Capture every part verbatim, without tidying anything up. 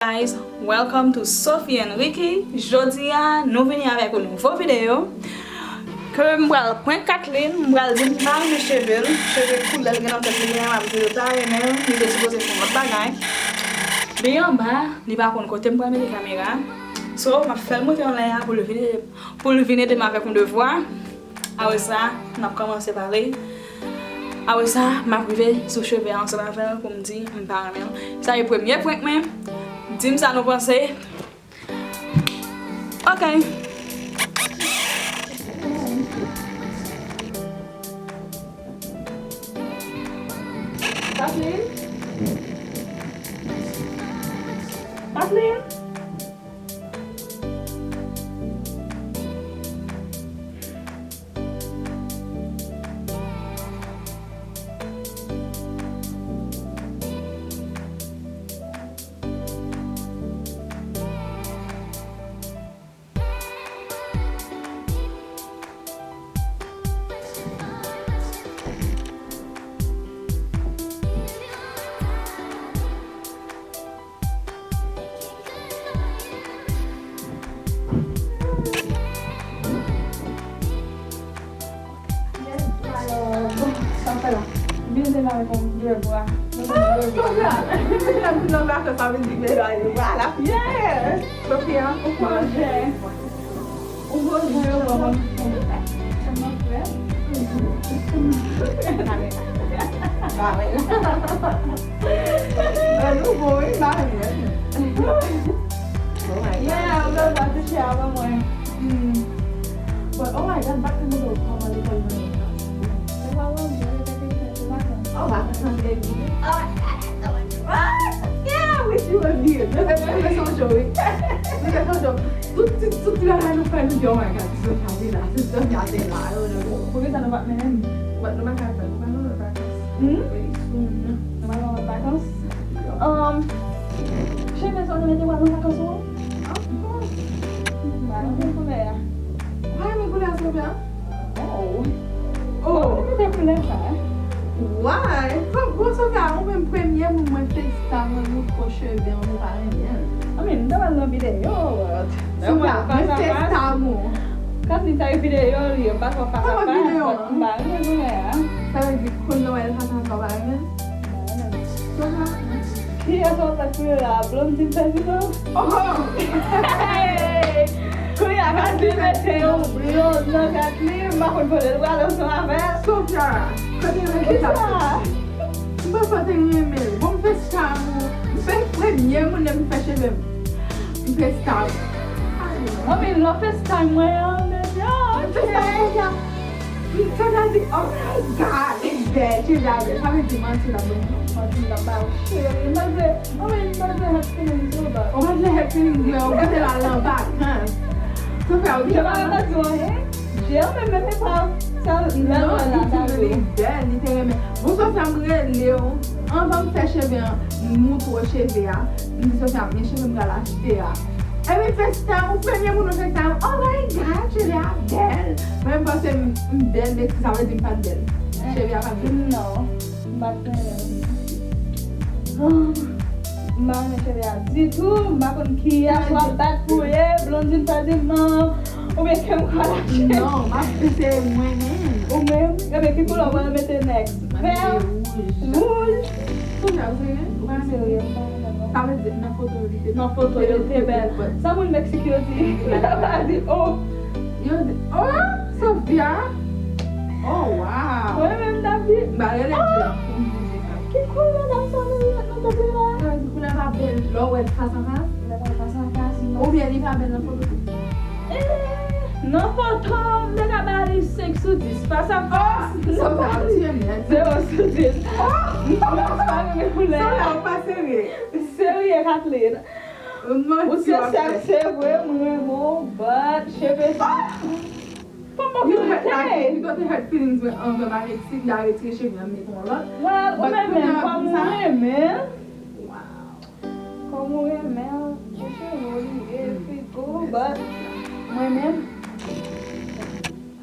Guys, welcome to Sophie and Ricky. Jodi a, nou vini avèk yon nouvo videyo. Ke m pral prank Kathleen, m pral di m pa renmen cheve l, cheve koulè l gen nan tèt li a, m ap di l pa renmen l, li te sipoze fè yon lòt bagay. Li anba, li pa konn kote m pral mete kamera. So, m ap fè l monte anlè a pou l vin, pou l vin ede m avèk yon devwa. Apre sa, n ap kòmanse pale. Apre sa, m ap rive sou cheve a ansanm avè l pou m di m pa renmen l. Sa e premye prank mwen. Di m sa nou panse. Ok. Kathleen? Kathleen? Yes, my love. Sa w fè la? Vin jwenn avèk yon doulè bra. Mwen gen doulè bra. Lè m fin nan vakans, sa vle di mwen la, yo pa la. Yeah! Sophia, ou pwojè. Ou pwojè, yo, mwen. Ba wè. An nou bon, wi, ba wè. Oh my God. Yeah, ou pral touche avè mwen. Hmm. But, oh my God, back to the kòman lekòl mwen ye. Se pa mwen, mwen rete Ayiti, se vakans. Oh, vakans nan peyi. Oh my God, that's so much fun. Yeah, I wish you were here. Mwen te, mwen te sonje w, wi. Mwen te sonje w. Tout, tout, tout ti bagay nou fè, nou di, oh my God, se Sophia te la, se Sophia te la. Poukisa nou pa t mennen m? But nou pa ka fè, nou pa nan vakans. Hmm? Pretty soon. Nou pa nan vakans? Um, cheve sa w te mete pral nan vakans ou? Of course. Ba nou koulè a. Pa renmen koulè a, Sophia? Oh. Oh. Ou te koulè sa, eh? Why? Bon, bon, Sophia, ou menm premye moun mwen FaceTime, mwen montre w cheve an, ou pa renmen l. I mean, m te wè l nan videyo, but Sophia, mwen FaceTime ou. Kathleen, sa e videyo li, m pa t wè fas a fas, but m pa renmen koulè a. Sa vle di, kounye a w wè l fas a fas, ou pa renmen l? Kiyès w ap bat pou yo la? Blondine Ferdinand? Oh! Hey! Kounye a, Kathleen mete yon blond nan Kathleen, m pa konn kote l prale ansanm avè l. Sophia, kote l rete sa? Kisa? M pa panse m renmen l. Bon, m FaceTime ou. M fè premye moun lè m fè cheve m. M FaceTime. Anmwey, lè w FaceTime mwen an, baby, oh, ok. M FaceTime Sophia. Sophia di, oh my God, it's bad, cheve a bèl. Sa vle di manti l ap ban m. Manti l ap ba w, cheri. M pa vle, anmwey, m pa vle hurt feelings ou, but. Ou pa vle hurt feelings mwen, ou kite l al nan vakans. Sophia, ou kite l al nan vakans. Jè, ou menm, menm e pa sa, m ta wè la, ta wè. Li bèl, li te renmen. Bon, Sophia, m rele w. Anvan m fè cheve an, m montre w cheve a. M di Sophia, men cheve m pral achte a. Epi FaceTime, ou premye moun ou FaceTime. Oh my God, cheve a bèl. Mwen, m panse m, m bèl, men sa vle di m pa t bèl. Cheve a pa t bèl. Non, m pa t renmen l. Ah, m pa renmen cheve a ditou. M pa konn kiyès w ap bat pou ye. Blondine Ferdinand. Oubyen Kim Kardashian. Non, m ap eseye mwen menm. Ou menm? Ebyen, ki koulè w pral mete next? Vè? Wouj. Wouj. Sophia, ou serye? Ou pa serye? Sa vle di nan foto yo li te bèl. Nan foto yo li te bèl. Sa moun Meksik yo di? Yo di, oh. Yo di, oh, Sophia. Oh, wow. Mwen menm, David. M pa rele Jeff pou m di sa. Ki koulè madanm sa menm nan tèt li la? Sa vle di koulè pa bèl lè w wè l fas an fas? Lè w wè l fas an fas, non. Oubyen li pa bèl nan foto tou? Eh, nan foto, m te ka ba li senk sou dis. Fas a fas. Oh, Sophia ap tiye m nèt. Zewo sou dis. Oh! M pa renmen koulè. Sophia, ou pa serye. Serye, Kathleen. Ou se sèks, se vre, m renmen w, but cheve sa. Kòman pou mete? Li kote hurt feelings mwen anvan m arete, li arete cheve a, m mete yon lòt. Well, ou menm menm, kòm ou renmen l. Kòm ou renmen l, se cheve w li ye, figo, but mwen menm.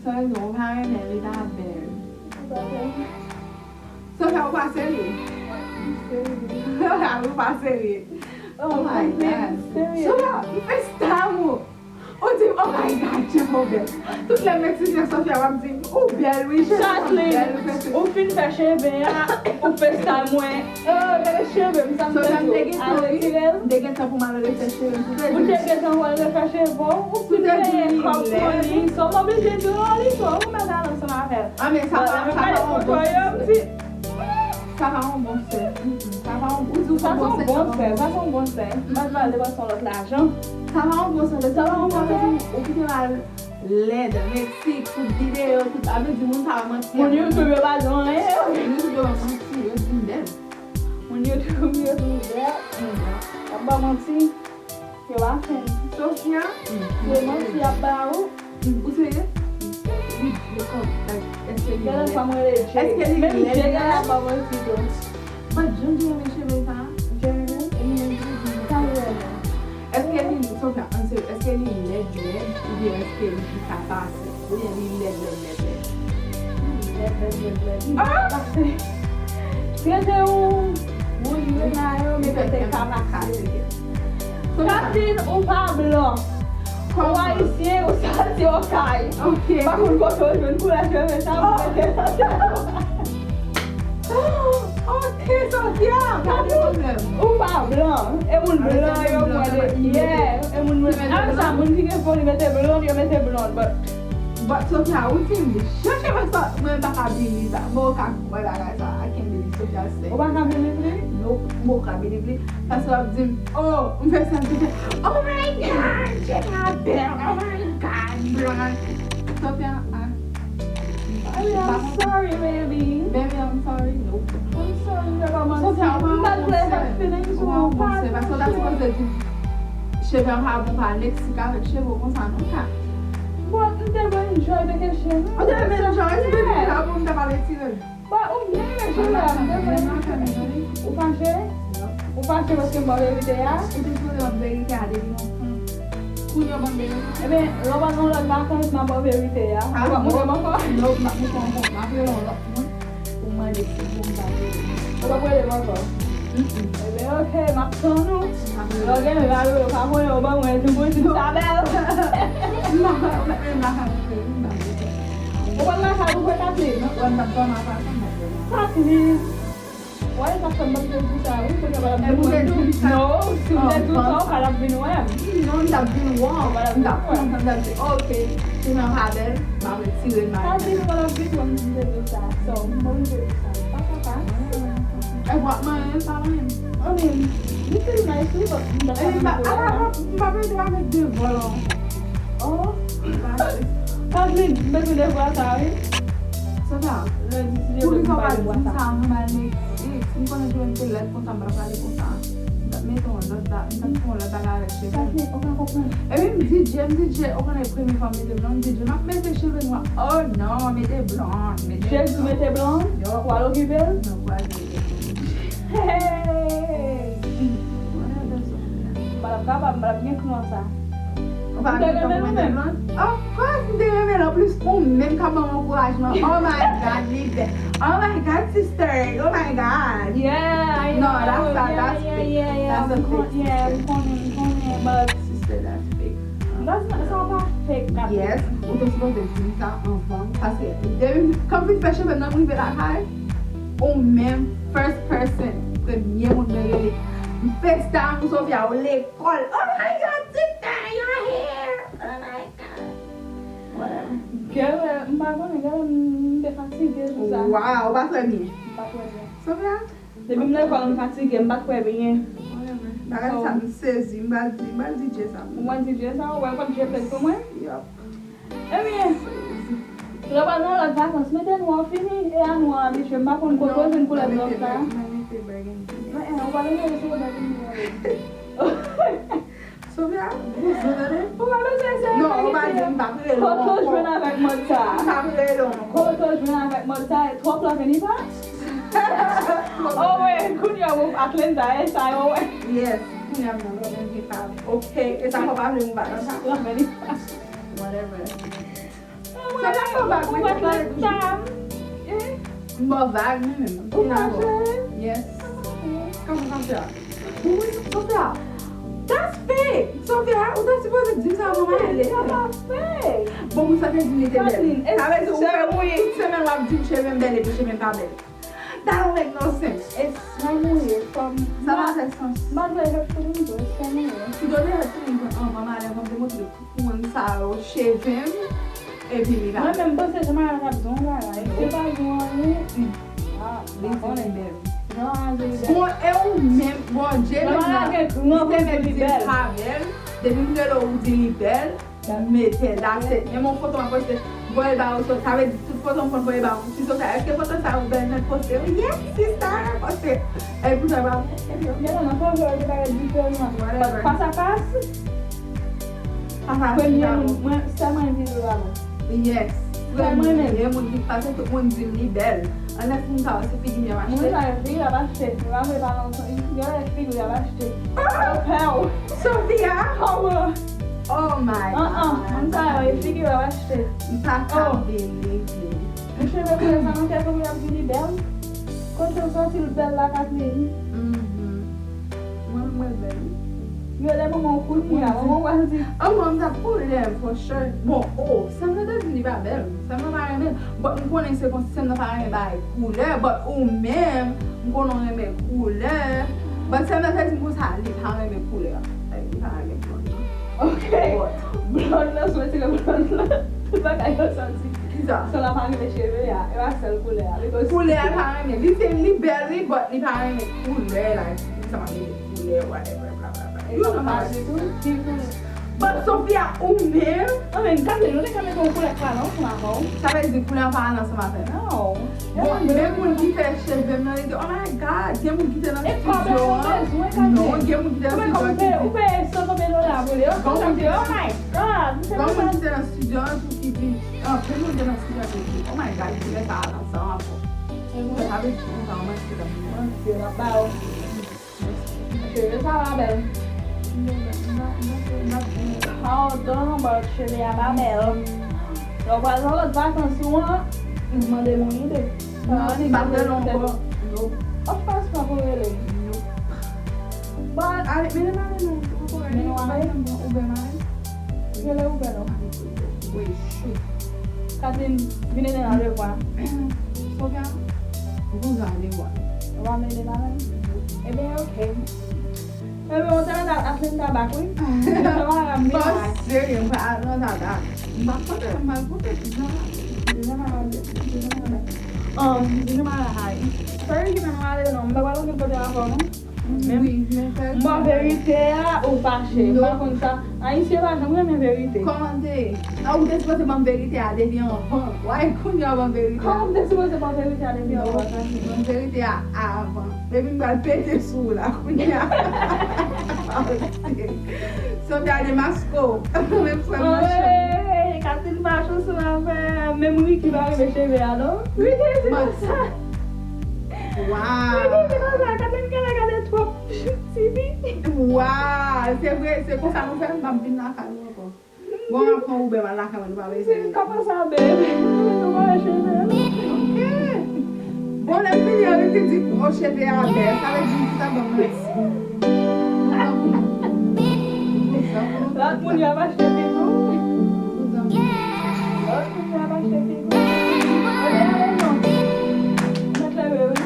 Sa vle di ou pa renmen l, li pa bèl. Ou pa bèl. Sophia, ou pa serye. M serye. Ou pa serye. Oh my God. Sofia, m FaceTime ou. Ou di m, "Oh my God, Jeff, ou bèl." Tout lè m met ti Sofia, w ap di m, "Ou bèl, wi, Jeff, ou bèl, ou fè cheve." Ou fin fè cheve a, ou FaceTime mwen. Oh, gade cheve m, sa m fè tou. Al retire l. M te gen tan pou m al refè cheve m. Ou te gen tan pou al refè cheve w. Ou fin genyen kòb pou li. So m oblije di w, oh, li cho, ou mèt al ansanm avè l. Ah, men sa pa, sa pa yon bon sè. Sa pa yon bon sè. Mm-mm. Sa pa yon, ou di w se yon bon sè. Sa se yon bon sè. Sa se yon bon sè. M pa t pale paske yon lòt lajan. Sa pa yon bon sè. Sa pa yon bon sè. Ou kite l al lèd, Meksik, tout videyo, tout, sa vle di moun sa yo manti. Moun YouTube yo pa di anyen. Moun YouTube yo pa manti, yo di m bèl. Moun YouTube yo di m bèl. Y ap ba manti. Yo pa fè m. Sofia? Se manti y ap ba ou. Ou serye? Li, li kon, like, èske li lèd? Èske li lèd? Menm Jay ap ba manti tou. But John Jay renmen cheve sa. Jay renmen? E li menm ki di sa li renmen. Èske li, Sofia, ansye, èske li lèd, lèd, oubyen èske li ka pase? Oubyen li lèd, lèd, lèd, lèd? Lèd, lèd, lèd, lèd. Ah! Pase. Trete ou, moun yo la yo, mete te kama kase. Katin, ou pa blan. Ou ayisyen, ou soti Okay. Ok. Pa konn kote w jwenn koulè cheve sa pou mete nan tèt ou. Ok, Sofia, pa gen pwoblèm. Ou pa blan. E moun blan yo mwen de, yeah, e moun blan. Sa moun ki gen foli mete blond, yo mete blond, but But Sofia, ou di m, jan cheve sa, mwen pa ka believe sa. Mwen ka kwè bagay sa, I can't believe Sofia say. Ou pa ka believe li? Nope, mwen pa ka believe li. Paske w ap di m, oh, m fè sa, m fè, "Oh my God, Jada bèl, oh my God, blonde." Sofia, ah. Baby, I'm sorry, baby. Baby, I'm sorry, nope. I'm sorry, m pa manti. Sofia, ou pa yon bon sè. Ou pa yon bon sè, paske w ta sipoze di, cheve an pa bon, pa Meksik avèk cheve w konsa, non, ka. But m te vle enjoy vacation. Ou te vle enjoy, si te vin la pou m ta pa retire l. But ou byen renmen cheve a, m te vle. Ou fache? Ou fache paske m ba w verite a? Ou te sipoze ban m verite a depi lontan. Kounye a w ban m verite. Ebyen, lè w pa nan lòt vakans, m ap ba w verite a. Ou p ap montre m ankò? Non, m p ap montre w ankò. M ap rele yon lòt moun pou mande si pou m ta rele. Ou p ap rele m ankò? Mm-mm. Ebyen, ok, m ap tann ou. Lè w gen, m ap rele w, pa konnen, ou ban mwen tou pou di m sa bèl. Non, ou mèt rele m lakay ou, m pa rele. Ou konn lakay ou, Kathleen? Wè, m t ap dòmi lakay ou, m ap rele. Kathleen. Wè, sa fè m pa t vle di sa, wi, kounye a w pa t ap vin wè m tou. Non, si m te di w sa, w pa t ap vin wè m. Non, m t ap vin wè w. M t ap kontan, m t ap di, ok, si jan pa bèl, m ap retire l, m ap. Sa di nou pa t ap vin wè m si m te di w sa. So, m oblije di sa. Pa papa. E w ap manyen l, pa manyen l. I mean, li te nice, wi, but m pa t ap vin wè l. M pa vle di w avèk de vòlò. Oh, Kathleen, m bezwen de vwa sa, wi. Sandra, lè di si poukisa w pa di m sa anvan m al Meksik? Si m konnen Joel te lèd konsa, m pa t ap pale konsa. M t ap mete yon lòt ba-, m t ap fè yon lòt bagay avèk cheve m. Kathleen, ou pa konprann. Epi m DJ, m DJ, ou konnen premye fwa m mete blond, m DJ, m ap mete cheve nwa. Oh non, mete blond, mete blond. Jezi, mete blond? Yo. Ou al okipe l? Non, pou al okipe l. Hey! M pa t ap kapab, m pa t ap gen kran sa. Ou pa gen kran pou mete blond? Of course, m te renmen l. Anplis, ou menm k ap ban m ankourajman. Oh my God, li bèl. Oh my God, sister. Oh my God. Yeah, I know. No, that's not, yeah, that's yeah, fake. Yeah, yeah, that's a fake, yeah, sister. M konnen, m konnen, but sister, that's fake. That's not, sa pa fake, Kathleen. Yes, ou te sipoze di m sa anvan. Paske depi m, kan m fin fè cheve m nan, m rive lakay, ou menm, first person, premye moun mwen rele. M FaceTime ou, Sofia, ou lekòl. Oh my God, sister, you're here. Oh my God. Whatever. Gèlè, m pa konnen, gèlè, m te fatige sou sa. Wow, ou pa trè byen. M pa trè byen. Sofia? Depi m leve, m fatige, m pa t kwè byen. Bagay sa m sezi, m pral di, m pral di DJ sa pou mwen. Ou pral di DJ sa, ou wè kòb DJ plèt pou mwen? Yup. Ebyen, lè w pral nan lòt vakans, mete nwa w fini, e a nwa w abitye, m pa konn kote w jwenn koulè blan sa. Mwen mete burgundy. Men, ou pa bezwen rele sou burgundy. Sofia, gwo zo tande. Ou pa bezwen eseye. Non, ou pa di m p ap rele w ankò. Kote w jwenn avèk mòd sa? M p ap rele w ankò. Kote w jwenn avèk mòd sa? E twòp love, anyway. Oh, wait, kounye a w Atlanta, e sa yo, wè. Yes, kounye a m nan love, anyway. Ok, e sa fò pa vle m pa nan sa. Love, anyway. Whatever. Sa pa fò bag, mwen te pale toujou. Eh? M ba w vag, mwen menm. Ou fache? Yes. Kòman fache a? Wi, Sofia. That's fake. Sofia, ou ta sipoze di m sa avan m ale. Sa pa fake. Bon, pou sa te di m li te bèl. Kathleen, sa vle di ou fè tout semèn w ap di m cheve m bèl epi cheve m pa bèl. That don't make no sense. It's sa mwen ye, fò m. Sa pa fè sans. M pa dwe hurt feelings, it's sa mwen ye. Ki done hurt feelings anvan m ale, anvan m te montre tout moun sa yo cheve m, epi li pa. Mwen menm, m panse Jean-Marie t ap di yon bagay. Si l pa di yon anyen, ah, li di li bèl. Jean-Marie di li bèl. Bon, e ou menm, bon, Jay menm nan, li te mèt di li pa bèl. Depi m rele w, ou di li bèl. Mete, that's it. Menm yon foto m ap poste, voye ba ou, sa vle di tout foto m konn voye ba ou. Si Sofia, èske foto sa yo bèl nèt, poste yo? Yes, sister, poste. E pou sa pa. Genlè nan foto yo te parèt diferan. But face à face, premye moun, mwen, sèlman yon videyo la bon. Yes. Premye moun ki, paske tout moun di m li bèl. Anlès moun sa yo, se figi m y ap achte. Moun sa yo, figi y ap achte. Yo pa vle pale ansanm. Yo, figi y ap achte. Yo pè w. Sofia! Kòman? Oh my God. Moun sa yo, e figi yo ap achte. M pa ka believe it. Mwen cheve koulè sa nan tèt ou, y ap di li bèl. Kote w sòti l bèl la, Kathleen? Mwen, mwen bèl. Yo, lè manman w kounye a, manman w pral di. Oh, mwen, m t ap koulè, for sure. Bon, oh, sè m nan te di li pa bèl. Sè m nan pa renmen. But m konnen se konsi sè m nan pa renmen bagay koulè. But ou menm, m konnen w renmen koulè. But sè m nan te di m konsa, li pa renmen koulè. Like, li pa renmen blonde nan. Ok. Blonde nan, sou retire blonde nan. Tout bagay yo sòti. Kisa? Sè w la pa renmen cheve a. E pa sèl koulè a. Because koulè a li pa renmen. Li se, li bèl, wi, but li pa renmen koulè, like, sa pa renmen koulè, whatever, bla, bla, bla. E sa pa di tou. But Sofia, ou menm. Anben, gade, nou te ka mete yon koulè klè ansanm avè w. Sa vle di koulè an pa al ansanm avè m. Non. Bon, men moun ki fè cheve m nan, li di, oh my God, gen moun ki te nan estidyo an. Non, gen moun ki te nan estidyo an ki di. Ou peye san konbyen dola pou li? Oh my God, m te. Gen moun ki te nan estidyo an tou ki di, anpil moun te nan estidyo an ki di, oh my God, koulè sa al ansanm avè w. Sa vle di, sa manti, la manti, la ba w. Cheve sa pa bèl. Pardon, but cheve a pa bèl. Lè w pral nan lòt vakans ou an, mande m yon ide. Non, li pa bèl ankò. Nope. Of course, pa pou rele. Nope. But ale, mennen m ale non, ou poko rele. Mennen w ale? Ou bèl m ale? Rele ou bèl non. Wi, chou. Kathleen, vin ede n al devwa. Sofia, vin al devwa. Ou pa vle ede m avè l? Ebyen, ok. Ebyen, ou te mèt al Atlanta bak, wi. Sa pa grave, vin al. Serye, m pa Atlanta bak. M pa kote, m pa kote, vin al. Vin al, vin al. Um, vin al, hay. Sa vle di men nou ale non, m pa pral antre kote avè w non. Men m ba w verite a, ou fache. M pa konn sa. Ayisyen pa janm renmen verite. Kòman te ye? A, ou te sipoze ban m verite a depi anvan. Why kounye a w ban m verite a? Kòman m te sipoze ban w verite a depi anvan? Non, ban m verite a avan. Depi m pral pete sou ou la kounye a. Sofia demaske w. Menm frè m nan chanm. Katil pa chans ou la frè. Menm Ricky pa renmen cheve a non. Ricky se konsa. Wow. Ricky se konsa. Katil genlè gade twòp T V. Wow. Se vre, se konsa nou fè, m ap vin lakay ou ankò. Bon, m ap pran Uber, m al lakay mwen, nou pa bezwen. Kòman sa, babe? Nou pa cheve. Ok. Bon, lè m fini an, li te di, o, cheve a bèl. Sa vle di, li ta ban m manti. Lòt moun yo ap achte pi tou. Lòt moun yo ap achte pi tou. Mwen te ale non. Mwen te ale, wi.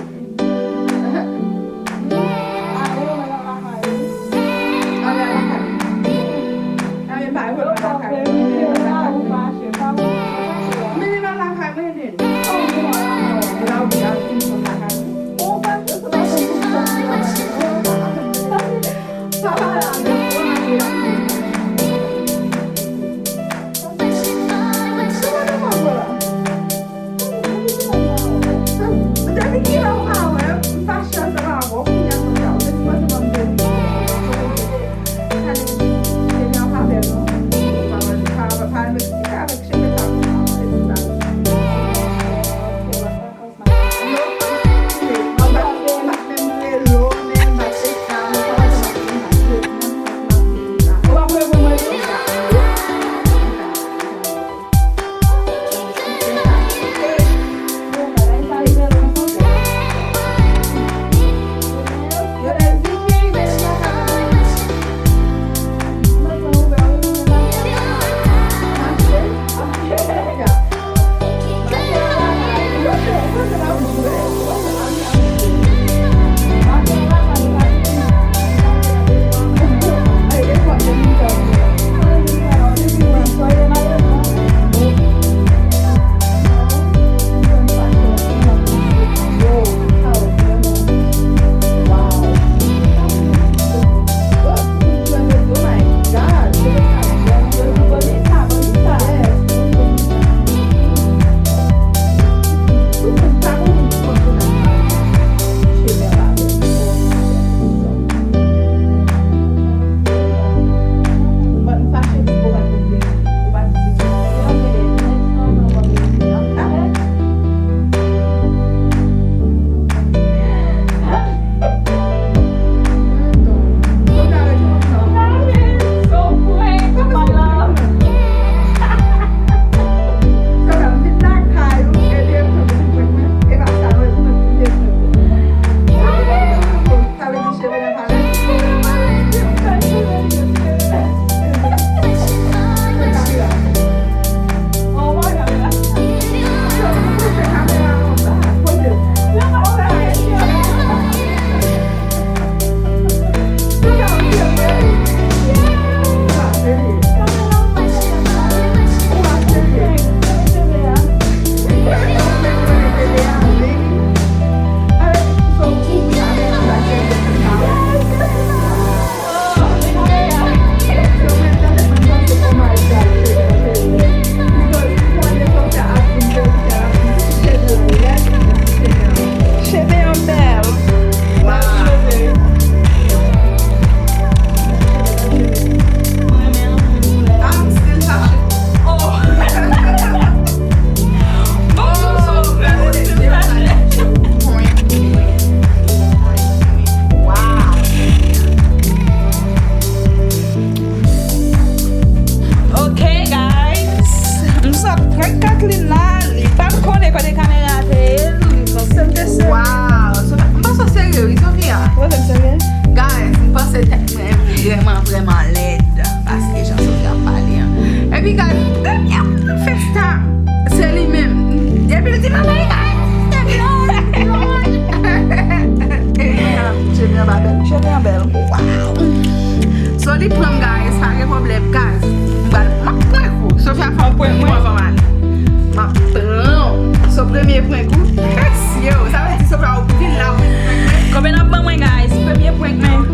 Vrèman lèd, paske jan Sofia ap pale an. Epi gad, premye festa, se li menm. Depi l di manman li gad, depi l Cheve an bèl, cheve an bèl. Wow. So li pran m, guys, pa gen pwoblèm, guys. M pral, m ap prank ou. Sofia fè yon prank mwen anvan m ale. M ap pran w. So premye prank ou. Mesye, sa vle di Sofia ou vin la ou vin prank mwen. Konbyen n ap ban mwen, guys? Premye prank mwen.